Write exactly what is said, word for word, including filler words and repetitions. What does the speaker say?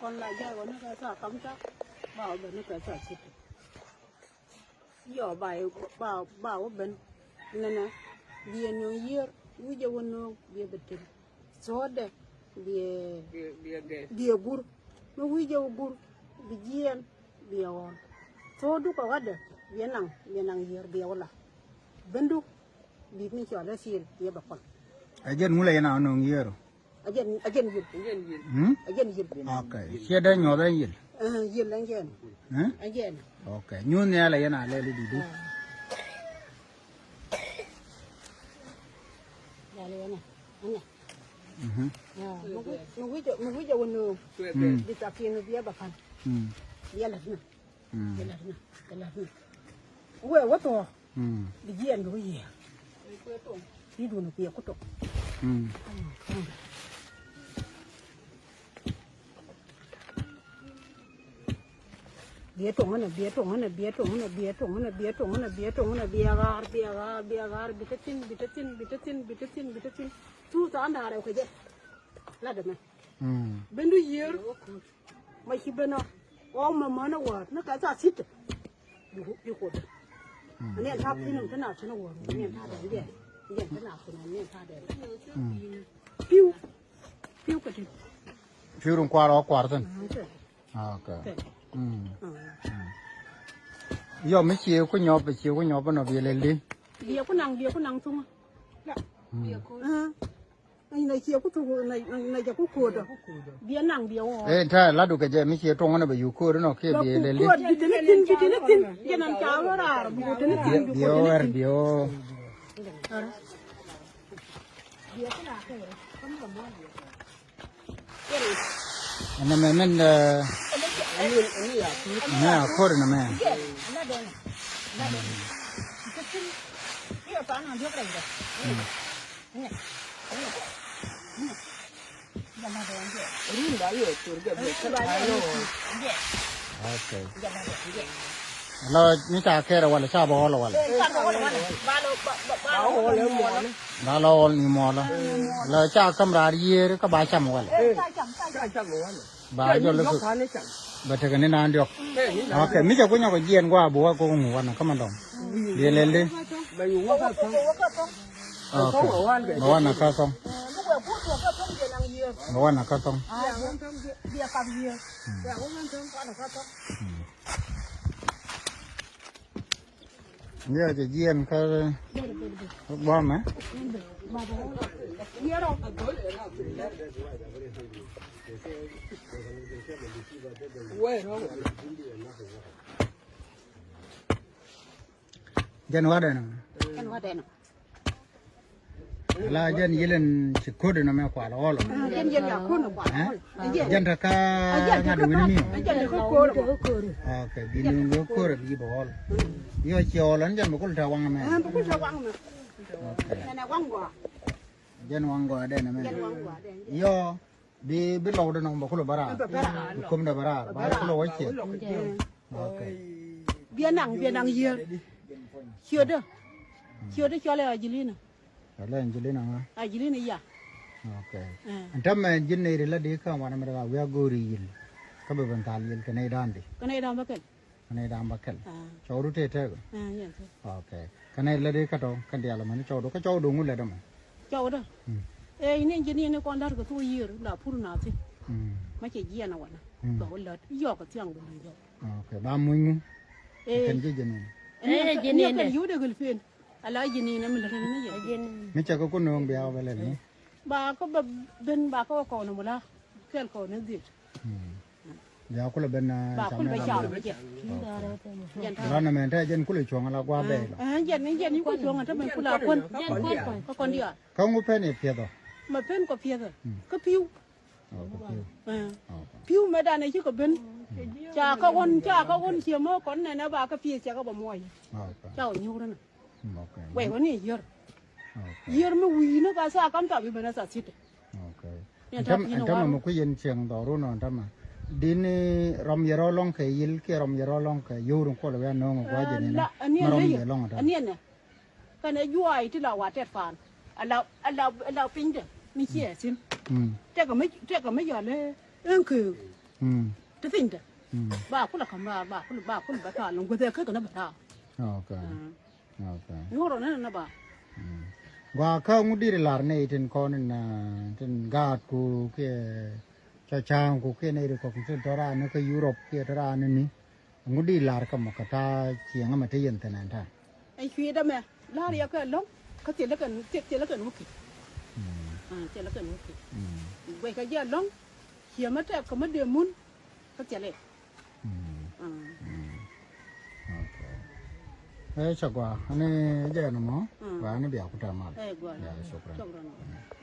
Kɔn la jay wä ni kɛ thaa kamta ba wä ben ni kɛ thaa city. Yɔ ba ba ba wä ben. Nɛnɛ biɛ nööŋ yiër wi̱cɛ wä nööŋ biɛ bɛ tem. Thokdɛ biɛ biɛ gur mi wi̱cɛ wä gur bi jiɛɛn biɛ ɣɔl. Thokdu kɛ ɣɔtdɛ biɛ naŋ biɛ naŋ yiër biɛ wä la. Bendu bi mi cɔl ɛ thiel biɛ bɛ kɔn. Ɛ jɛn ŋulɛ yɛn a nööŋ yiër ɔ. A jɛn a jɛn yil. Hmm? A jɛn yil. Ok. Ciɛ dee nyuɔth ɛn yil. Eh, yil ɛn jɛn. Hmm? Ɛn jɛn. Ok. Nyuuth ni ala yɛn a lɛli didi. Ah. Yal yɛn a. Ɛnɛ. Mhm. Ah, mi wi̱c mi wi̱c a wä nööŋ. Hmm. Bi thakin bi a ba kan. Hmm. Yɛlɛ ni. Mm. Kɛ la̱t ni, kɛ la̱t ni. Wee wä thɔɔ. Mm. Bi jiɛn bi wä yiëë. Bi duun kuiɛ ku tok. Mm. Biɛ toŋ ni, biɛ toŋ ni, biɛ toŋ ni, biɛ toŋ ni, biɛ toŋ ni, biɛ toŋ ni, biɛ ɣaar, biɛ ɣaar, biɛ ɣaar, bi te thin, bi te thin, bi te thin, bi te thin, bi te thin. Tuut tha̱a̱ŋ da̱a̱r ɛ kɛ jɛ. Lat ɛmɛ. Mm. Bendu yiër. Ma ci ben ɔ ɣɔw ma män ɛ wäär ni kɛ thaa thi̱t. Bi ku bi kuɔt. Mm. Ni ɛn ta̱a̱ pi̱n ni te na thi̱n ɛ wäär ni ɛn ta̱a̱ dɛn jɛ. Ni ɛn te na thi̱n ni ɛn ta̱a̱ dɛn. Mm. Pi̱w. Pi̱w kɛ ti. Pi̱w rin kuaar ɔ kuaar thi̱n. Mm, okay. Okay. Okay. Mm. Mm. Mm. Yɔ mi cie ku nyɔp, cie ku nyɔp nɔ biɛ lɛl di. Biɛ ku naŋ, biɛ ku naŋ thuŋä. Mm. Biɛ ku. Mm. Na cie ku thuk na, na, na jɛ ku ko̱o̱dä. Biɛ naŋ biɛ wä. Eh, ta ladu kɛ jɛ mi cie tuɔŋä na bɛ yu ko̱o̱dä nɔ kiɛ biɛ lɛ li. Ko̱o̱d bi tini thin, bi tini thin. Jɛ nan ca wä raar bi tini thin. Biɛ wä wɛr biɛ wä. Ɛnɛ mɛ min, eh, mɛ a ko̱o̱dä nɛ mɛ. Mm. Okay. Lɔ ni ca kɛɛrɛ walɛ ca bä ɣɔl walɛ. Ba lɔ ɣɔl ni mɔlɔ. Lɔ ca käm raar yiëër kä ba cam walɛ. Ba jɔl i̱ bɛ tekɛ ni naan diɔk. Okay, mi cɛ kunyɔk jiɛn gua̱a̱ bi wä kok ŋu wanɛ kä ma dɔm. Biɛ lɛl di. Okay. Bɛ wanɛ kä thɔŋ. Bɛ wanɛ kä thɔŋ. Mm. Mm. Ni a cɛ jiɛn kä guamɛ. Jɛn wadɛ nɔ. Jɛn wadɛ nɔ. Ala jɛn yilin ci kodi nɔ mɛ kual ɣɔl. Jɛn jɛn ya kun kual ɣɔl. Jɛn ta ka ŋat wini mi. Jɛn ta ka kor. Okay, bi ni ŋa kor bi bɛ ɣɔl. Yɔ ci ɣɔl an jɛn bɛ kul ta waŋ mɛ. Bɛ kul ta waŋ mɛ. Okay. Jɛn waŋ gɔa dɛ nɛ mɛ. Jɛn waŋ gɔa dɛ. Yɔ. Bi bi lɔw dɛ nɔ bɛ kulɛ bä raar. Bɛ bä raar. Bi kom dɛ bä raar. Ba kulɛ wä ciɛ. Okay. Biɛ naŋ biɛ naŋ yiër. Ciötdä. Ciötdä cɔl ɛ Angelina. Cɔl ɛ Angelina ŋa? Angelina ya. Okay. Ɛn tämɛ ji̱n nɛy ri la di kä wan mi ri ka wi̱i̱ a go̱o̱ri yil. Kä bɛ ben thal yil kɛ nɛy da̱a̱n di. Kɛ nɛy da̱a̱n bä kɛl. Kɛ nɛy da̱a̱n bä kɛl. Cɔwdu tëë tëëk. Okay. Kä nɛy lät i̱ kä tɔ kɛn diaal ɛmɛn cɔwdu kä cɔwdu ŋu lät ɛmɔ. Cɔwdu. Ee, ini ji̱n ini kɔn da̱r kɛ thok yiër la pur na thi̱n. Ma cɛ jiɛn a wanɛ. Bɛ wä lät yɔk kɛ thiaŋ bɛ luc jɔk. Okay, ba muny ŋu. Ee. Kɛn ji̱ ji̱n ini. Ini kɛn yio̱w dee gel pen. Ala ji̱n ini mi lät ini yɛ. Mi cɛ kɛ ku nööŋ bia wä bɛ lɛl ni. Ba kä bɛ ben ba kä kɔn mula kɛl kɔn ni dhil. Bia kulɛ ben. Ba kulɛ ben cam jɛ. Jɛn ta. Ran mɛ tɛ jɛn kulɛ cuɔŋ la gua bɛ la. Jɛn ni jɛn ni kulɛ cuɔŋ ta mɛ kulɛ kuɔn. Kä kɔn diaal. Kä ŋu pen i̱ piɛth ɔ? Mɛ pen kɔ piɛth ɔ. Kä pi̱w. Pi̱w mɛ danɛ ci kɔ ben. Ca kä ɣɔn ca kä ɣɔn ciɛ mɔ kɔn nɛnɛ ba kä piɛth ca kä bɛ muɔc. Ca ɣɔn nyuur ni. Wek wä ni yier. Yier mi wi̱i̱ ni ka thaa kam thaa bi ben a thaa thi̱t. Ɛn tämɛ mi kui̱ yɛn cieŋ dhɔru nɔ ɛn tämɛ. Dini rɔm yɛ rɔ lɔŋ kɛ yil kiɛ rɔm yɛ rɔ lɔŋ kɛ yio̱w rin kuɔl wian nööŋ gua̱c jɛ nini. Ma rɔm yɛ lɔŋ ɛn tämɛ. Kɛnɛ juaay ti la wa tɛt paan. Ala ala ala piny dɛ mi ciɛ thi̱n. Tɛkɛ mi tɛkɛ mi yɔl ɛ ɛn köök. Mm. Ti thi̱n te. Mm. Ba kulɛ ka̱m raar ba kulɛ ba kulɛ ba ta̱a̱ lɔ̱ŋ guäth ɛ kä kɛ ni ba ta̱a̱. Okay. Mm. Okay. Nyuɔrɔ ni ni ba. Mm. Gua kä ŋut dit lar ni tin kɔn in, ah, tin gaat ku kiɛ cɔcang ku kiɛ ni ri kɔk tin tɔra ni kä Europe kiɛ tɔra ni ni. Ŋut dit lar kä mɔ kä ta cieŋ mɛ te yen thin ɛn ta. Ɛn cui̱ dämɛ la̱r yɛ kɛ lɔ̱ŋ kä thilɛ kɛn thilɛ kɛn wä ki̱th. Mm. Ah, thilɛ kɛn wä ki̱th. Mm. Guɛc kɛ jɛ lɔ̱ŋ ciɛ mɛ tɛk kɛ mɛ dee mun kä thilɛ. Mm. Ah. Mm. Okay. Ɛ cɛ gua ni jɛ ni mɔ. Mm. Gua ni bia ku tɛ mal. Ɛ gua. Ya, shukran. Shukran. Mm.